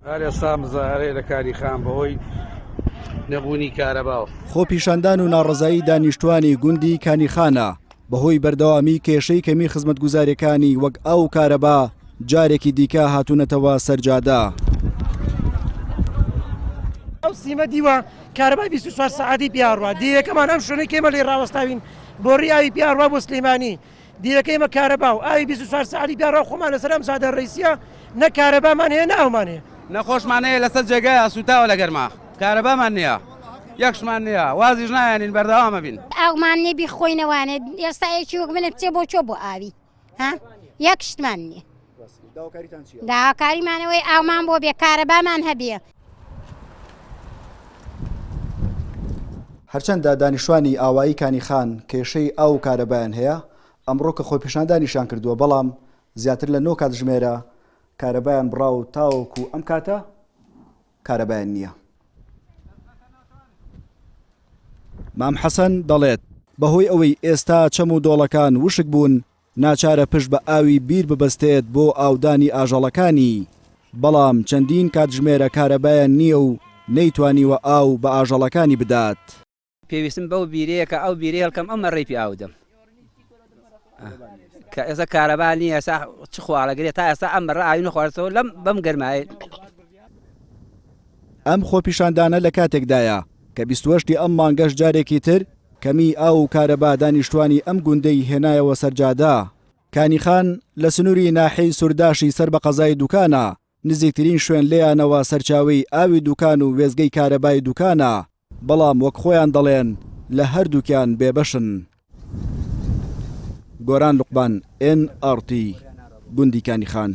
هەر ئێستا مزاهەرەیە لە کاری خان بەهۆی نەبوونی کارەباوە. خۆپیشاندان و ناڕەزایی دانیشتوانی گوندی کانیخانە بەهۆی بەردەوامی کێشەی کەمی خزمەتگوزاریەکانی وەک ئاو و کارەبا جارێکی دیکە هاتوونەتەوە سەر جادە. ئەو سیمە دیوە کارەبای 24 سەعاتی پیاڕوا دیەکەمان ئەم شوێنەی کێمە لێ ڕاوەستاوین بۆڕی ئاوی پیاڕوا بۆ سلێمانی دیرەکەی ئێمە کارەبا و ئاوی 24 سەعاتی پیاڕا خۆمان لەسەر ئەم جادە ڕئیسیە نە کارەبامان هەیە نە ئاومان هەیە. نەخۆشمان هەیە لەسەر جێگایە سوتاوە لە گەرما کارەبامان نییە یەکشمان نییە وازیش نایەنین بەردەوام ئەبین. ئاومان نیە بیخۆینەوانێ ئێستا یەکی وەک منە بچێ بۆ کوێ بۆ ئاوی ها یەک شتمان نیە. داواکاریمان ئەوەی ئاومان بۆ بێ کارەبامان هەبێ. هەرچەندە دانیشتوانی ئاوایی کانیخان کێشەی ئاو و کارەبایان هەیە، ئەمڕۆ کە خۆپیشاندانیشیان کردووە، بەڵام زیاتر لە نۆ کاتژمێرە کارەبایان بڕا و تاوەکو ئەم کاتە کارەبایان نییە. مام حەسەن دەڵێت، بەهۆی ئەوەی ئێستا چەم و دۆڵەکان وشک بوون، ناچارە پشت بە ئاوی بیر ببەستێت بۆ ئاودانی ئاژەڵەکانی، بەڵام چەندین کاتژمێرە کارەبایان نییە و نەیتوانیوە ئاو بە ئاژەڵەکانی بدات. پێویستم بەو بیرەیە کە ئەو بیرەی هەڵکەم ئەو مەڕەی پێ ئاو دەم کە ئێستا کارەبا نییە ئێستا چ خواڵەگرێ تا ئێستا ئەم مەڕە ئاوی نەخواردەوە لەم بەم گەرمایە. ئەم خۆپیشاندانە لە کاتێکدایە کە 28 ی ئەم مانگەش جارێکی تر کەمیی ئاو و کارەبا دانیشتوانی ئەم گوندەی هێنایەوە سەر جادە. کانیخان لە سنووری ناحیەی سورداشی سەر بە قەزای دوکانە، نزیکترین شوێن لێیانەوە سەرچاوەی ئاوی دوکان و وێستگەی کارەبای دوکانە، بەڵام وەک خۆیان دەڵێن لە هەردووکیان بێبەشن. گۆران لوقمان، ئێن ئاڕ تی، گوندی کانیخان.